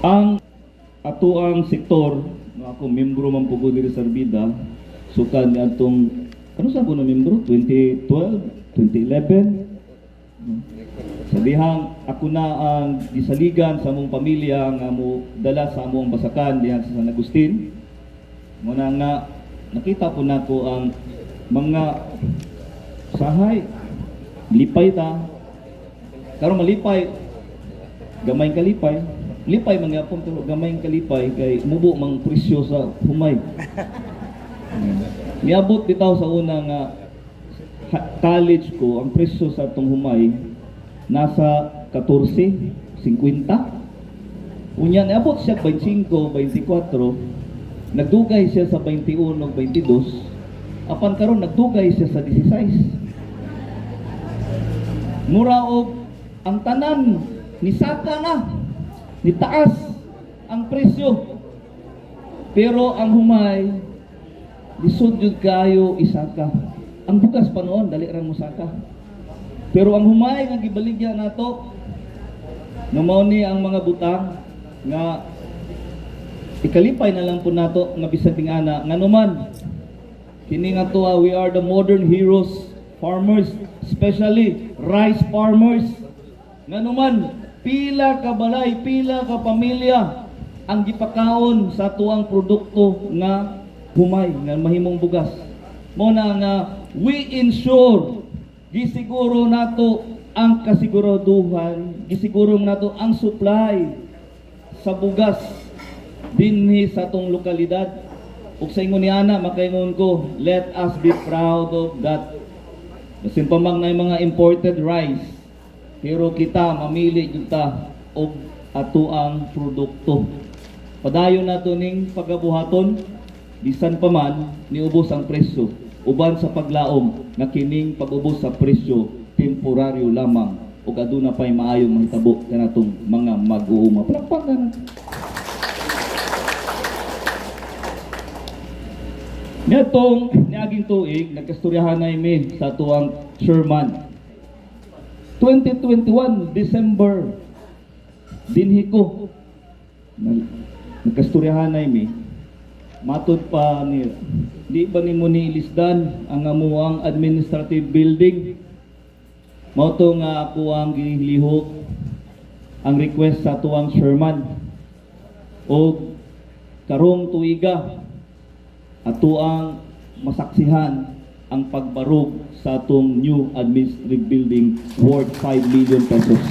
Ang atoang sektor, no, ako membro man pud ko diri sa Arbida, sukad niadtong ano sa ako na membro, 2012, 2011. Sa dihang ako na ang gisaligan sa among pamilya nga mo dala sa among basakan diha sa San Agustin. Muna nga nakita po nako ang mga sahay, lipay ta. Karon malipay, gamay kalipay. Lipay man gyapon pero gamay kalipay kay mubo mang presyo sa humay. Niabot bitaw sa una nga college ko, ang presyo sa atong humay nasa 14.50. Unya niabot siya 25, 24. Nagdugay siya sa 21, 22. Apan karon nagdugay siya sa 16. Mura og ang tanan ni saka na, ni taas ang presyo. Pero ang humay, lisod jud kayo isaka. Ang bugas pa noon, dali ra mo saka. Pero ang humay nga gibaligya nato, nga mao ni ang mga butang nga ikalipay na lang po nato nga bisag tingana, nganuman kini nga tuwa, we are the modern heroes farmers, especially rice farmers. Nganuman pila ka balay, pila ka pamilya ang gipakaon sa tuang produkto nga humay nga mahimong bugas. Mo na nga we ensure, gisiguro nato ang kasiguraduhan, gisiguro nato ang supply sa bugas dinhi sa atong lokalidad. Ug sa ingon ni ana, makaingon ko, let us be proud of that. Basin pa man na mga imported rice, pero kita mamili jud ta og atoang produkto. Padayon nato ning pagabuhaton bisan pa man niubos ang presyo, uban sa paglaom nga kining pag-ubos sa presyo temporaryo lamang ug aduna pay maayong mahitabo kanatong mga mag-uuma. Palakpakan. Niadtong niaging tuig, nagkastoryahan na mi sa tuang chairman. 2021 December, dinhi ko nagkastoryahan na mi. Matod pa ni, di ba nimo ni ilisdan ang amuang administrative building? Mao to nga ako ang gilihok ang request sa tuang chairman. O karong tuiga, ato ang masaksihan ang pagbarog sa atong new administrative building worth 5 million pesos.